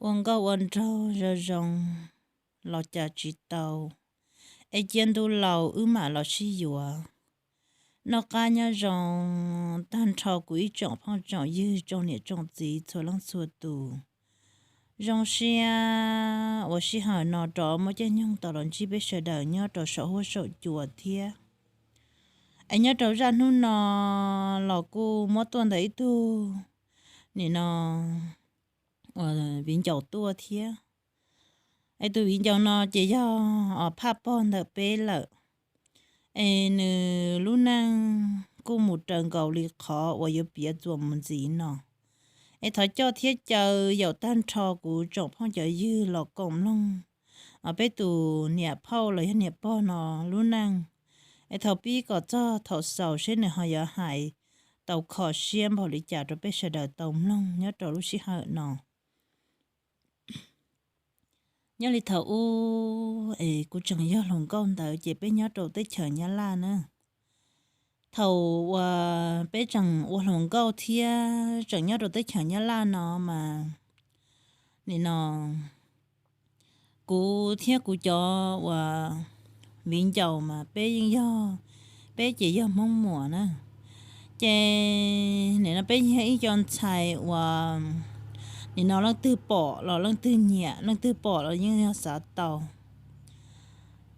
Ua nkauj ua nraug zoo zoo los cas tsis tau, es cia ntu laus wb mam los sib yuav. Noj qab nyob zoo tag nrho kuv ib tsoom phooj tsoom ywg tsoom niam tsoom txiv txhua leej txhua tus. Zoo siab uas sij hawm no rov muaj caij nyoog tau los ntsib peb sawv daws nyob rau saum huab saum cua thiab. Es nyob rau zaj hnub no los kuj muab tuaj ntawm ib tug nim no viv ncaus tuaj thiab. Es tus viv ncaus no ces yog phaj pog ntawm peb lawm. Es nws lub neej kuj mus raws nkaus li qhov uas yuav piav txuas mus ntxiv no. Es thov coj thiab caw yaum tag nrho kuv tsoom phooj cov ywg los koom mloog peb tus niam phauj los yog niam pog no lub neej. Es thaum pib kom txog thaum xaus seb nws ho yuav hais tau kho siab npaum li cas rau peb sawv daws tau mloog nyob rau lub sij hawm no. Nyob li thaum ub es kuv tseem yog hluas nkauj ntawd ces peb nyob rau teb chaws Nyab Laj na. Thaum uas peb tseem ua hluas nkauj thiab tseem nyob rau teb chaws Nyab Laj no mas nim no kuv thiab kuv cov uas viv ncaus mas peb yeej yog, peb ces yog Hmoob Muas na. Ces nim no peb yog ib co ntxhais uas nim no leej twg pom los leej twg nyiam, leej twg pom los yeej yog xav tau.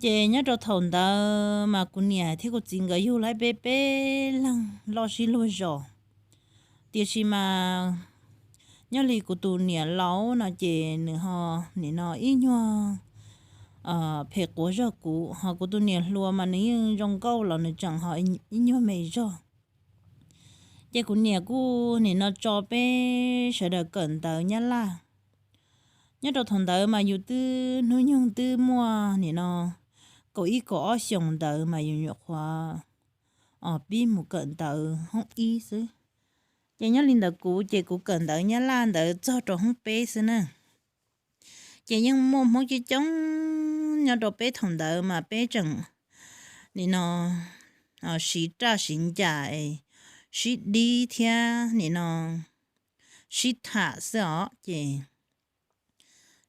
Ces nyob rau thaum ntawd mas kuv niam thiab kuv txiv nkawd yug laib peb peb leeg loj sib luag zos. Tiam sis mas nyob li kuv tus niam laus no ces nws ho nim no ib nyuag phem quav zog kuv, ho kuv tus niam hluas mas nws yeej zoo nkauj los nws tseem ho ib nyuag me zog. Ces kuv niam kuj nim no tso peb sawv daws kawm ntawv Nyab Laj. Nyob rau thaum ntawd mas yus twb hnub nyoog twb muaj nim no kaum ib kaum ob xyoos ntawd mas yus nyuam qhuav pib mus kawm ntawv hoob ib xwb. Ces nyob li ntawd kuv ces kuv kawm ntawv Nyab Laj ntawd txog rau hoob peb xwb na. Ces yeej muaj Hmoob coob coob nyob rau peb thaum ntawd mas peb tseem nim no siv raj siv ncas, sib dib thiab nim no sib tham xwb os. Ces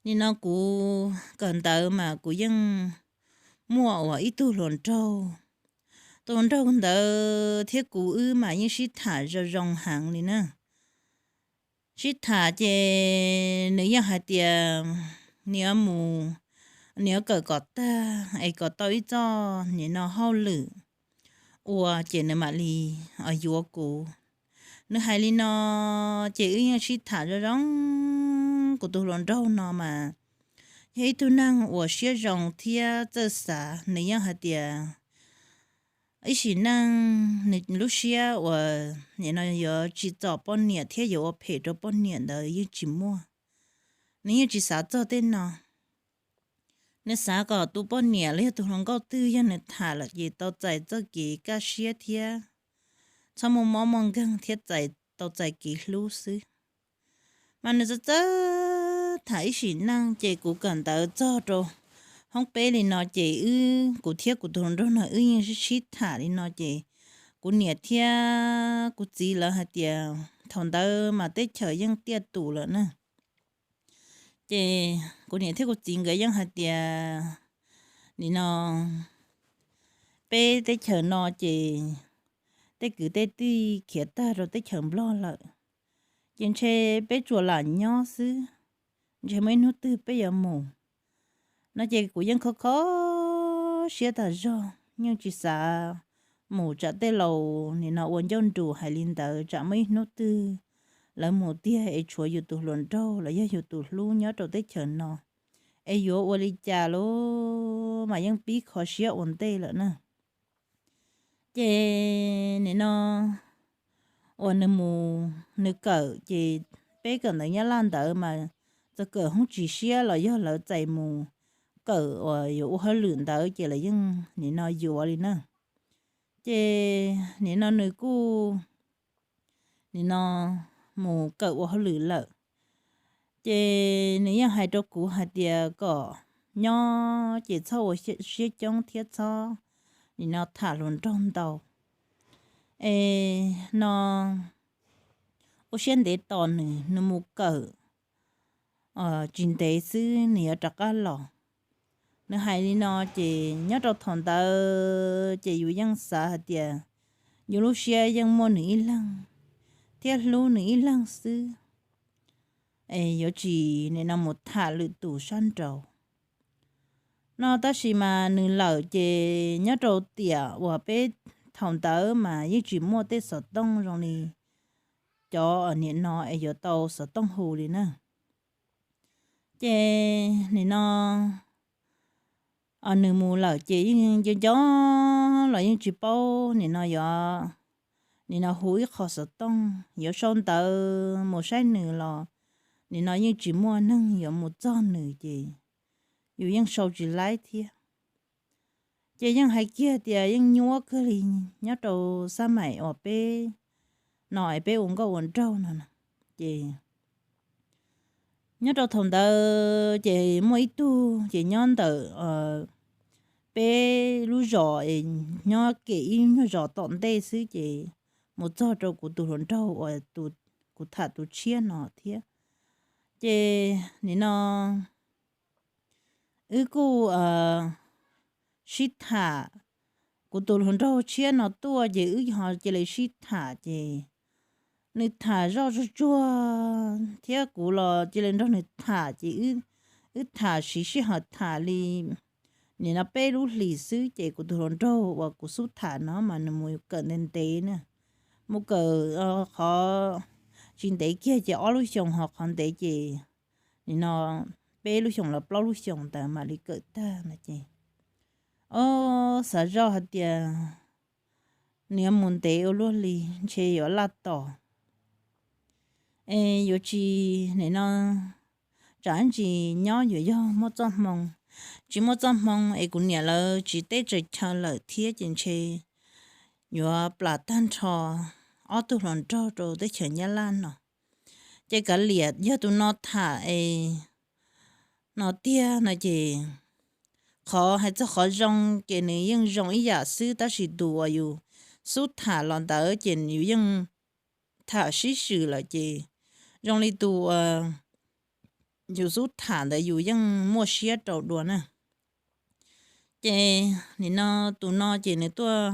nim no kuv kawm ntawv mas kuv yeej muaj uas ib tug hluas nraug. Tus hluas nraug ntawd thiab kuv wb mas yeej sib tham zoo zoo heev li na. Sib tham ces nws yeej hais tias nws yuav mus, nws yuav kawm kom tag es kom tau ib txoj nim no hauj lwm ua ces nws mam li yuav kuv. Nws hais li no ces wb yeej sib tham zoo zoo. Kuv tus hluas nraug no mas yog ib tug neeg uas siab zoo thiab txawj xav, nws yeej hais tias ib sim neej nws lub siab uas nim no yuav tsim txom poj niam thiab yuav ua phem rau poj niam ntawd yeej tsis muaj. Nws yeej tsis xav txog tej no. Nws xav kom tus poj niam los yog tus hluas nkauj twg yog nws tham lawm ces tau txais txoj kev kaj siab thiab txhob muaj mob muaj nkeeg thiab txais, tau txais kev hlub xwb. Mas nws txawj txawj tham ib sim neej ces kuv kawm ntawv txog rau hoob peb li no ces wb, kuv thiab kuv tus hluas nraug no wb yeej sib tham li no ces kuv niam thiab kuv txiv lawv hais tias thaum ntawd mas teb chaws yeej tiaj tus lawm na. Ces kuv niam thiab kuv txiv nkawd yeej hais tias nim no peb teb chaws no ces tej kwv tej tij khiav tag rau teb chaws Nplog lawm, ces ntshe peb tsuas lam nyob xwb, ntshe muaj ib hnub twg peb yuav mus no ces kuv yeej kho kho siab tas zog, yeej tsis xav mus tsam tej laus nim no ua ncauj nrus hais li ntawd tsam muaj ib hnub twg lawv mus tiag es tshuav yus tus hluas nraug los yog yus tus hlub nyob rau teb chaws no es yuav ua li cas lauj, mas yeej pib kho siab ua ntej lawm na. Ces nim no uas nws mus nws kawm ces peb kawm ntawv Nyab Laj ntawd mas txawm kawm hoob tsis siab los yog lawv txais mus kawm uas yuav ua hauj lwm ntawd ces lawv yeej nim no yuav li na. Ces nim no nws kuj nim no mus kawm ua hauj lwm lawm. Ces nws yeej hais rau kuv hais tias kom nyob ces txhob ua siab coob thiab txhob nim no tham hluas nraug ntau. Es no ua siab ntev tos nws, nws mus kawm tsis ntev xwb nws yuav rov qab los. Nws hais li no ces nyob rau thaum ntawd ces yus yeej xav hais tias yus lub siab yeej muaj nws ib leeg thiab hlub nws ib leeg xwb, es yuav tsis nim no mus tham lwm tus sab nraud no. Tab sis mas nws lawm ces nyob rau tiam uas peb thaum ntawd mas yeej tsis muaj tej xov tooj zoo li cov nim no es yuav tau xov tooj hu li na. Ces nim no nws mus lawm ces yeej nco nco los yeej tsis paub nim no yuav nim no hu ib qho xov tooj, yuav sau ntawv mus saib nws los nim no yeej tsis muaj neeg yuav mus txog nws ces yus yeej sau tsis laib thiab. Ces yeej hais kiag tias yeej nyuaj kawg li nyob rau xab maim uas peb no es peb ua nkauj ua nraug no. Ces nyob rau thaum ntawd ces muaj ib tug ces nyob ntawm peb lub zos es nyob kem ib nyuag zos tom ntej xwb ces mus txog rau kuv tus hluas nraug uas kuv tham tus tshiab no thiab. Ces nim no wb kuj sib tham, kuv tus hluas nraug tshiab no tuaj ces wb ho cia li sib tham ces nws tham zoj tsuag tsuag thiab kuv los cia li nrog nws tham ces wb tham siv sij hawm tham li nim no peb lub hlis xwb ces kuv tus hluas nraug uas kuv xub tham no mas nws mus kawm ntev ntev na, mus kawm qhov tsis ntev kiag ces ob lub xyoos, ho qhov ntev ces nim no peb lub xyoos los plaub lub xyoos ntawd mam li kawm tag no ces ob xav zoj hais tias nws yuav mus ntev ua luaj li ntshe yuav laj tos es yuav tsis nim no tsam ntsis nyob yuav yog muaj txoj hmoo, tsis muaj txoj hmoo es kuv niam lawv tsiv teb tsaws chaw lawm thiab ces ntshe yuav plam tag nrho ob tug hluas nraug rau teb chaws Nyab Laj no. Ces kav liam yog tus no tham es no tiag no ces qhov hais txog qhov zoo ces nws yeej zoo ib yam xwb tab sis tus uas yus xub tham los ntawd ces yus yeej tham sib swm lawm ces zoo li tus uas yus xub tham ntawd yus yeej muaj siab rau dua na. Ces nim no tus no ces nws tuaj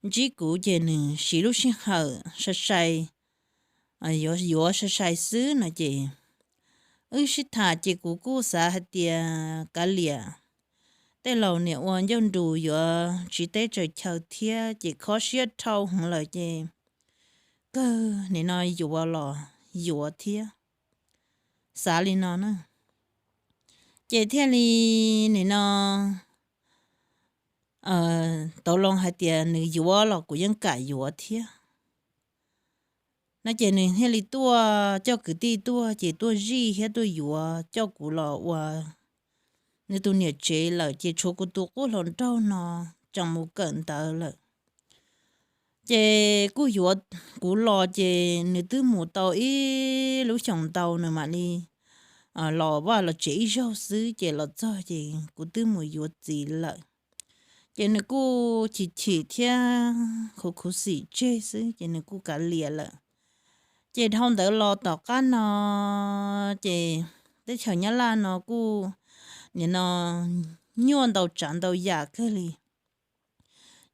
ntsib kuv ces nws siv lub sij hawm sai sai, yuav yuav sai sai xwb no ces wb sib tham ces kuv kuj xav hais tias kav liam, tej laus niam ua ncauj nrus yuav tsiv teb tsaws chaw thiab ces khob siab dhau heev lawm ces kawg nim no yuav los yuav thiab, xav li no na. Ces thiaj li nim no tau loo hais tias nws yuav los kuv yeej kam yuav thiab no ces nws thiaj li tuaj coj kwv tij tuaj ces tuaj zij thiab tuaj yuav coj kuv los ua nws tus niam tsev lawm ces tshuav kuv tus qub hluas nraug no tseem mus kawm ntawv lawm. Ces kuj yuav kuv los ces nws twb mus tau ib lub xyoos ntau nws mam li los vaj los tsev ib zaug xwb ces los txog ces kuv twb mus yuav txiv lawm. Ces nws kuj chim chim thiab khuv khuv xim tseg xwb ces nws kuj kav liam lawm. Ces dhau ntawd los tom qab no ces teb chaws Nyab Laj no kuj nim no nyuaj ntau tsav ntau yam kawg li.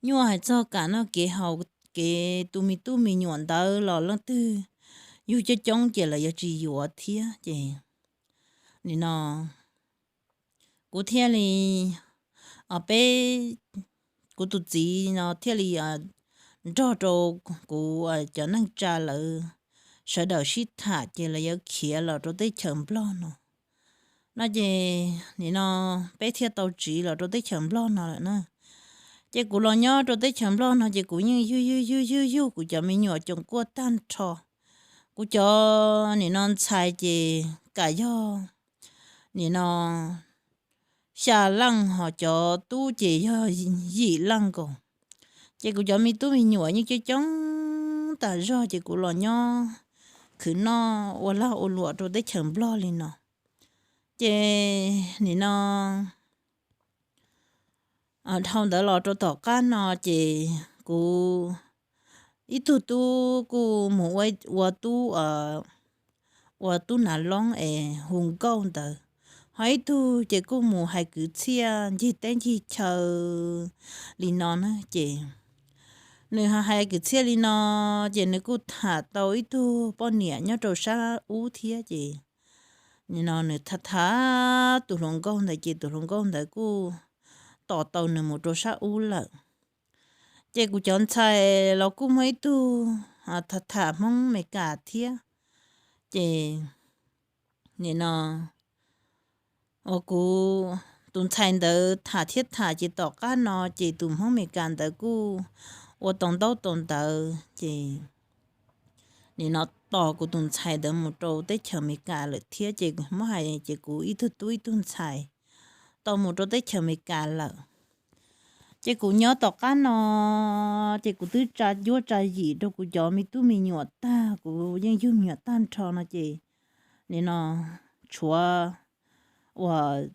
Nyuaj hais txog kam noj kev haus, kev tu me tub me nyuam ntawd los leej twg yug coob coob ces lawv yuav tsis yuav thiab ces nim no kuv thiaj li, peb, kuv tus txiv no thiaj li nrog rau kuv cov neej tsa lawv sawv daws sib tham ces lawv yuav khiav los rau teb chaws Nplog no. No ces nim no peb thiaj tau tsiv los rau teb chaws Nplog no lawm na. Ces kuv los nyob rau teb chaws Nplog no ces kuv yeej yug yug yug yug yug kuv cov me nyuam coom kuaj tag nrho. Kuv cov nim no ntxhais ces kam yog nim no xya leej ho cov tub ces yog yim leej nkaus. Ces kuv cov me tub me nyuam yeej coob coob tas zog ces kuv los nyob khwv noj ua lag ua luam rau teb chaws Nplog li no. Ces nim no dhau ntawd los rau tom qab no ces kuv ib tug tub kuj mus ua tub, ua tub nav loob es hu nkauj ntawd, ho ib tug ces kuj mus hais kwv txhiaj ncig teb ncig chaw li no na. Ces nws hais kwv txhiaj li no, ces nws kuj tham tau ib tug poj niam nyob rau sab ub thiab. Ces nim no nws tham tham tus hluas nkauj ntawd, ces tus hluas nkauj ntawd kuj tos tau nws mus rau sab ub lawm. Ces kuv cov ntxhais los kuj muaj ib tug tham tham Hmoob Amelikas thiab. Ces nim no uas kuv tus ntxhais ntawd tham thiab tham, ces tom qab no ces tus Hmoob Amelikas ntawd kuj ua tau ntaub tau ntawv, ces nim no tos kuv tus ntxhais ntawd mus rau teb chaws Amelikas lawm thiab. Ces muab hais ces kuv ib tug tub ib tug ntxhais tau mus rau teb chaws Amelikas lawm. Ces kuv nyob tom qab no, ces kuv twb tsa cuab tsa yim rau kuv cov me tub me nyuam tag, kuv yeej yug me nyuam tag nrho no ces nim no tshuav uas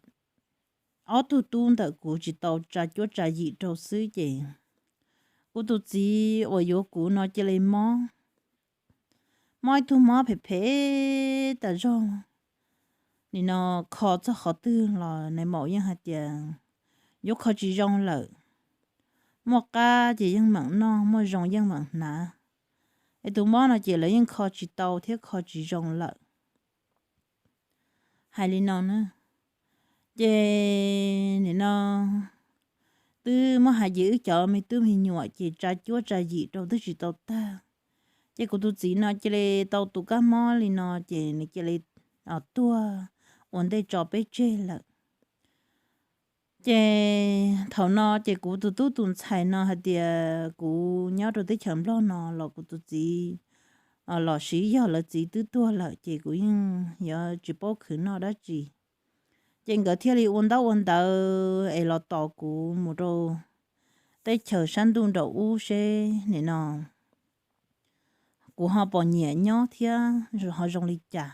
ob tug tub ntawm kuv tsis tau tsa cuab tsa yim rau xwb. Ces kuv tus txiv uas yuav kuv no cia li mob, mob ib tug mob phem phem tas zog. Nim no kho txog qhov twg los nais maum yeej hais tias yuav kho tsis zoo lawm. Muaj qab ces yeej meem noj, muaj zoo yeej meem hnav. Es tus mob no ces lawv yeej kho tsis tau thiab kho tsis zoo lawm. Hais li no na, ces nim no twb muab hais ces wb cov me tub me nyuam ces tsa cuab tsa yim rau twb tsis tau tag. Ces kuv tus txiv no cia li tau tus kab mob li no ces nws cia li tuag ua ntej tso peb tseg lawm. Ces thaum no ces kuv tus tub tus ntxhais no hais tias kuv nyob rau teb chaws Nplog no los kuv tus txiv los siv yog lawv txiv twb tuag lawm ces kuv yeej yuav tsis paub khwv noj dab tsi. Ces nkawd thiaj li ua ntaub ua ntawv es los tos kuv mus rau teb chaws sab ntuj nraum ub seb nim no kuv ho pom nyiam nyob thiab ho zoo li cas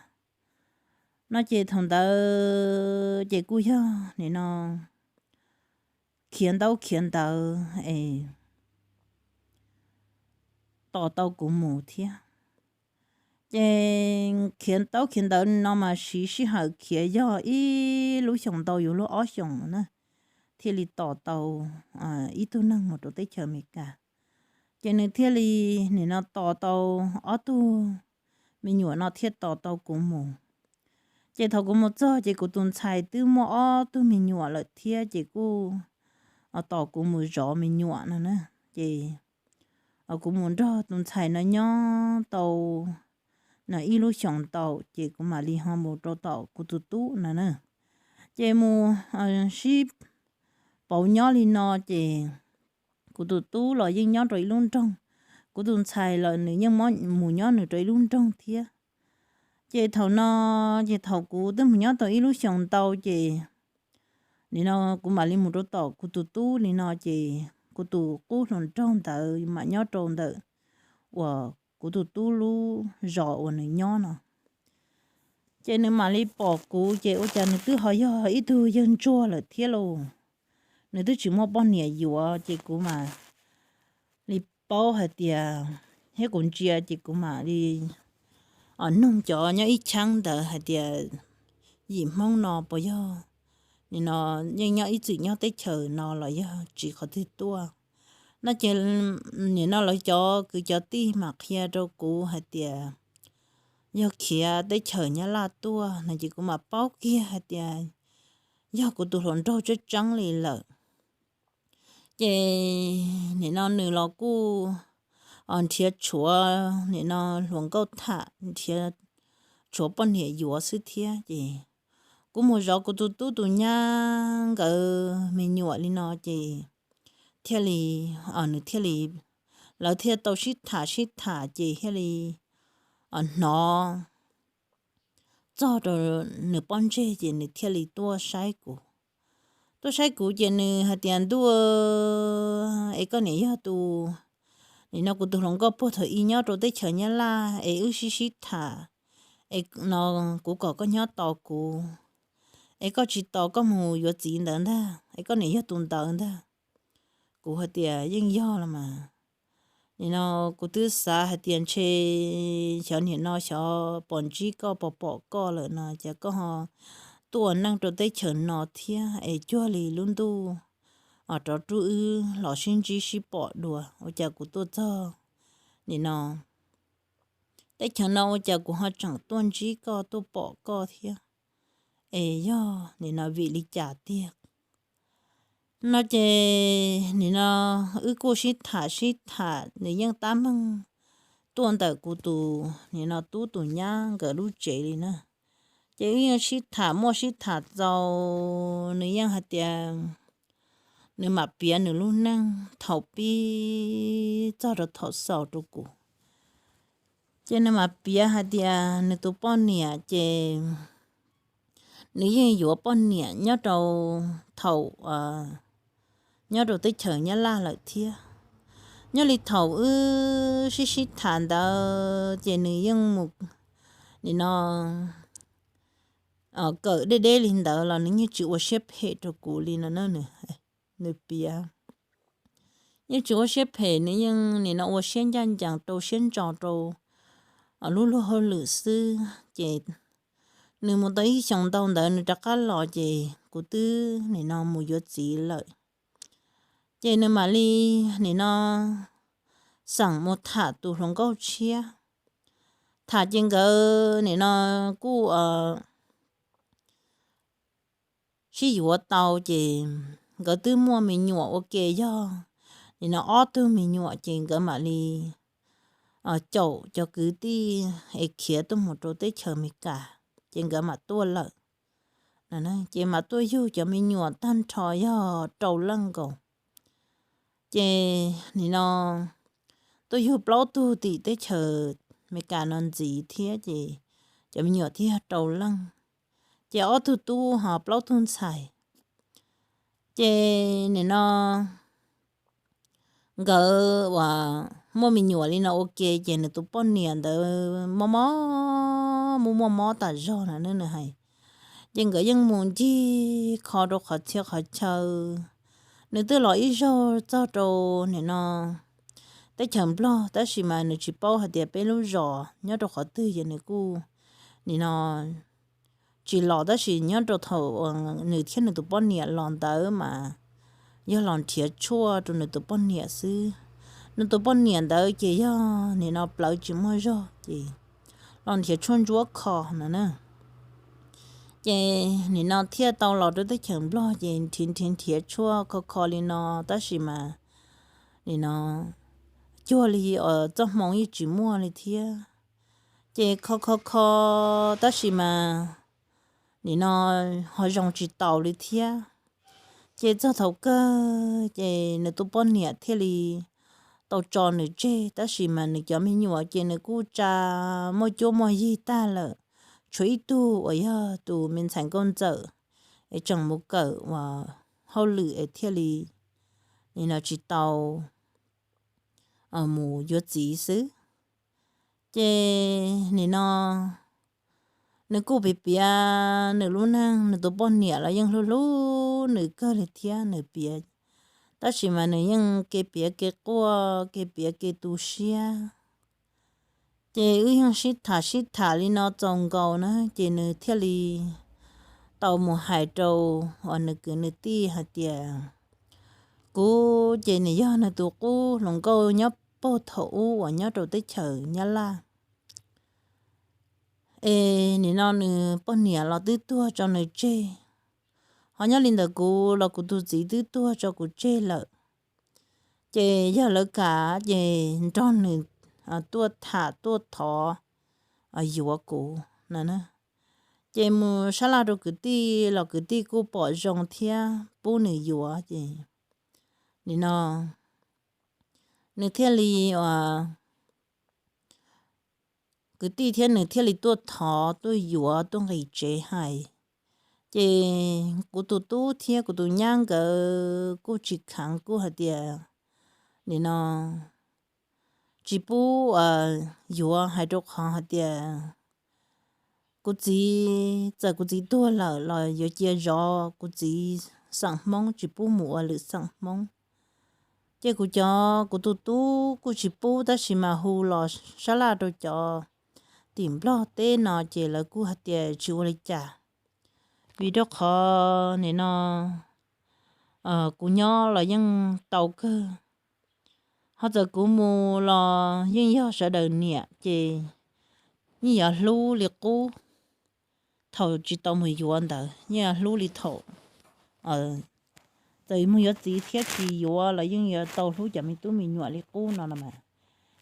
no. Ces thaum ntawd ces kuj yog nim no khiav ntaub khiav ntawv es tos tau kuv mus thiab. Ces khiav ntaub khiav ntawv no mas siv sij hawm khiav yog ib lub xyoos ntau yuav luag ob xyoos na, thiaj li tos tau ib tug neeg mus rau teb chaws Amelikas. Ces nws thiaj li nim no tos tau ob tug me nyuam no thiaj tos tau kuv mus. Ces thaum kuv mus txog ces kuv tus ntxhais twb muaj ob tug me nyuam lawm thiab ces kuj tos kuv mus zov me nyuam no na. Ces kuv mus nrog tus ntxhais no nyob tau no ib lub xyoos ntau ces kuv mam li ho mus rau tom kuv tus tub no na. Ces mus sib pauv nyob li no ces kuv tus tub los yeej nyob rau ib lub nroog, kuv tus ntxhais los nws yeej mus nyob nws rau ib lub nroog thiab. Ces thaum no, ces thaum kuv twb mus nyob tau ib lub xyoos ntau ces nim no kuv mam li mus rau tom kuv tus tub li no ces kuv tus qub hluas nraug ntawd mam nyob rau ntawm uas kuv tus tub lub zos uas nws nyob no. Ces nws mam li pom kuv ces ua cas nws twb ho yog ib tug yawg ntsuag lawm thiab lauj. Nws twb tsis muaj poj niam yuav ces kuv mam li paub hais tias, thiab kuv ntsia ces kuv mam li nug cov nyob ib cheeb ntawd hais tias yim Hmoob no puas yog nim no yeej nyob ib txwm nyob teb chaws no los yog tsis qhov twg tuaj no ces nim no lawv cov kwv cov tij mam qhia rau kuv hais tias yog khiav teb chaws Nyab Laj tuaj no ces kuv mam paub kiag hais tias yog kuv tus hluas nraug tseeb tseeb li lawm. Ces nim no nws los kuj nrhiav tshuav nim no hluas nkauj tham, nrhiav tshuav poj niam yuav xwb thiab. Ces kuv mus zov kuv tus tub tus nyab nkawd me nyuam li no ces thiaj li, nws thiaj li, lawv thiaj tau sib tham sib tham ces thiaj li hnov txog rau nws pob ntseg ces nws thiaj li tuaj saib kuv. Tuaj saib kuv ces nws hais tias, ntuj, es koj niam yog tus, nim no kuv tus hluas nkauj puag thaum ub nyob rau teb chaws Nyab Laj es wb sib sib tham, es no kuv kom koj nyob tos kuv, es koj tsis tos koj mus yuav txiv ntawd ntag, es koj niam yog tus ntawd ntag. Kuv hais tias yeej yog los mas. nim no kuv twb xav hais tias ntshe xyov nim no xyov pom ntsib koj pom pom koj lawm no ces koj ho tuaj ua neej rau teb chaws no thiab es cuag li lub ntuj os rov rub wb los sib ntsib sib pom dua. Ua cas kuv tuaj txog nim no teb chaws no ua cas kuv ho tseem tuaj ntsib koj tuaj pom koj thiab? Es yog nim no vim li cas tiag no ces nim no wb kuj sib tham sib tham, nws yeej tab meeg tuaj ntawm kuv tus nim no tub tus nyab nkawd lub tsev li na. Ces wb yeej sib tham muaj sib tham txaus, nws yeej hais tias nws mam piav nws lub neej thaum pib txog rau thaum xaus rau kuv. Ces nws mam piav hais tias nws tus poj niam ces nws yeej yuav poj niam nyob rau thaum nyob rau teb chaws Nyab Laj lawm thiab. Nyob li thaum wb sib sib tham ntawd ces nws yeej mus nim no kawm deb deb li ntawd los nws yeej tsis ua siab phem rau kuv li no na. Nws piav yeej tsis ua siab phem, nws yeej nim no ua siab ncaj ncees rau siab ntso rau lub luag hauj lwm xwb. Ces nws mus tau ib xyoos ntau ntawd nws rov qab los ces kuv twb nim no mus yuav txiv lawm. Ces nws mam li nim no xeem mus tham tus hluas nkauj tshiab. Tham ces nkawd nim no kuj sib yuav tau ces nkawd twb muaj me nyuam ua ke yog nim no ob tug me nyuam ces nkawd mam li caum cov kwv tij es khiav tuaj mus rau teb chaws Amelikas, ces nkawd mam tuaj lawm. Ces mam tuaj yug cov me nyuam tag nrho yog rau leej nkaus. Ces nim no tuaj yug plaub tug tim teb chaws Amelikas no ntxiv thiab ces cov me nyuam thiaj yog rau leej. Ces ob tug tub ho plaub tug ntxhais. Ces nim no nkawd uas muaj me nyuam li no ua ke ces nws tus poj niam ntawd mob mob muaj muaj mob tas zog na nws hais. Ces nkawd yeej mus ncig kho rau qhov txhia qhov chaw. Nws twb los ib zaug txog rau nim no teb chaws Nplog tab sis mas nws tsis paub hais tias peb lub zos nyob rau qhov twg ces nws kuj nim no tsis los tab sis nyob rau thaum nws thiab nws tus poj niam los ntawd mas yog los nrhiav tshuaj rau nws tus poj niam xwb. Nws tus poj niam ntawd ces yog nim no plawv tsis muaj zog ces los nrhiav tshuaj ntsuab kho no na. Ces nim no thiaj tau los rau teb chaws Nplog ces nrhiav nrhiav nrhiav tshuaj kho kho li no tab sis mas nim no cuag li txoj hmoo yeej tsis muaj li thiab. Ces kho kho kho tab sis mas nim no ho zoo tsis taus li thiab. Ces txog thaum kawg ces nws tus poj niam thiaj li tau tso nws tseg tab sis mas nws cov me nyuam ces nws kuj tsa muaj cuab muaj yig tag lawm, tshuav ib tug uas yog tus me ntxhais nkauj ntxawm es tseem mus kawm uas hauj lwm es thiaj li nim no tsis tau mus yuav txiv xwb. Ces nim no nws kuj piav piav nws lub neej, nws tus poj niam los yeej hlub hlub nws kawg li thiab nws piav, tab sis mas nws yeej kev piav kev quaj kev piav kev tu siab. Ces wb yeej sib tham sib tham li no txaus nkaus na ces nws thiaj li tau mus hais rau uas nws kwv nws tij hais tias kuv ces nws yog nws tus qub hluas nkauj nyob puag thaum ub uas nyob rau teb chaws Nyab Laj. Es nim no nws poj niam los twb tuag tso nws tseg, ho nyob li ntawm kuv los kuv tus txiv twb tuag tso kuv tseg lawm. Ces yog lawv kam ces nrog nws tuaj tham tuaj thov yuav kuv no. Ces mus sab laj rau kwv tij los kwv tij kuj pom zoo thiab pub nws yuav ces nim no nws thiaj li uas kwv tij thiab nws thiaj li tuaj thov tuaj yuav tuaj nqis tsev hais. Ces kuv tus tub thiab kuv tus nyab nkawd kuj tsis kheev kuj hais tias nim no tsis pub yuav hais rau qhov hais tias kuv txiv, txawm kuv txiv tuag lawm los yuav cia zov kuv txiv xeem Hmoob tsis pub mus ua lwm xeem Hmoob. Ces kuv cov, kuv tus tub kuj tsis pub, tab sis mas hu los sab laj rau cov tim Nplog teb no ces lawv kuj hais tias tsis ua li cas, vim rau qhov nim no kuv nyob los yeej tau kawg. Ho txawm kuv mus los yeej yog sawv daws niam ces yeej yuav hlub li qub. Thaum tsis tau mus yuav ntawd yeej yuav hlub li thaum txawm mus yuav txiv thiab tsis yuav los yeej yuav tau hlub cov me tub me nyuam li qub no los mas.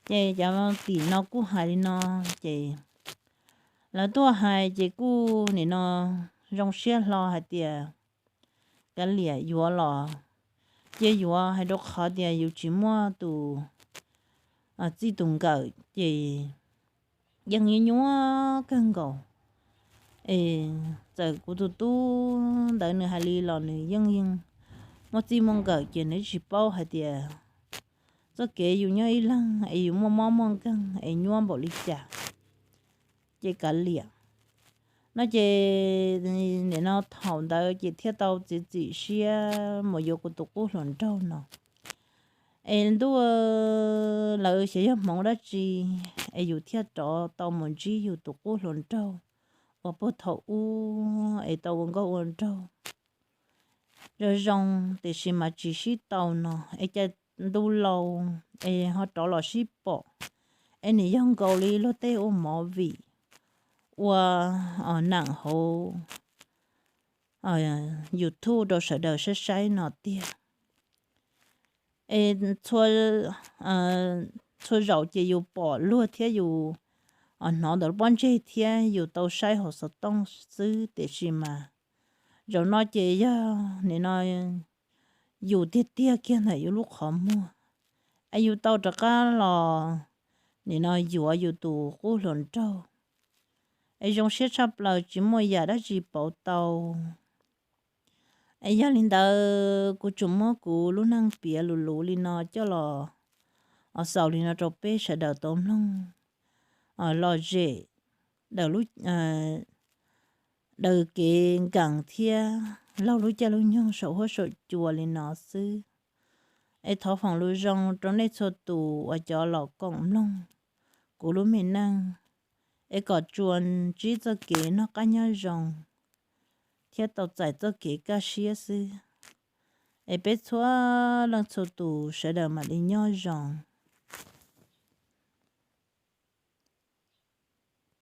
Ces cov tim no kuj hais li no, ces lawv tuaj hais ces kuj nim no zoo siab hlo hais tias kav liam yuav los cia yuav, hais rau qhov tias yus tsis muaj tus txij tus nkawm ces yeej nyuaj nyuaj kawg nkaus. Es txawm kuv tus tub ntawd nws hais li los nws yeej muaj txij muaj nkawm ces nws tsis paub hais tias txoj kev yus nyob ib leeg es yus muaj mob muaj nkeeg es nyuaj npaum li cas. Ces kav liam no ces nim no thaum ntawd ces thiaj tau txiav txim siab mus yuav kuv tus qub hluas nraug no. Es ntuj, lawv xyov yog hmoov dab tsi es yus thiaj rov tau mus ntsib yus tus qub hluas nraug uas puag thaum ub es tau ua nkauj ua nraug zoo zoo tiam sis mas tsis sib tau no es cas ntu laus es ho rov los sib pom. Es nim yog nkaus li luag tej ua movie ua nam hauv YouTube rau sawv daws saib saib no tiag. Es txhua zaus ces yus pom luag thiab yus hnov ntawm lub pob ntseg thiab yus tau saib hauv xov tooj xwb, tiam sis mas zaum no ces yog nim no yus tiag tiag kiag ntawm yus lub qhov muag, es yus tau rov qab los nim no yuav yus tus qub hluas nraug. Es zoo siab tshaj plaws tsis muaj yam dab tsi pauv tau. Es yog li ntawd kuv tsuas muab kuv lub neej piav luv luv li no coj los xaus li no rau peb sawv daws tau mloog lom zem daws kev nkees thiab laug lub caij lub nyoog saum huab saum cua li no xwb. Es thov foom lus zoo rau nej txhua tus uas cov los koom mloog kuv lub me neej, es kom tsuas ntsib txoj kev noj qab nyob zoo thiab tau txais txoj kev kaj siab xwb. Es peb txhua leej txhua tus sawv daws mam li nyob zoo.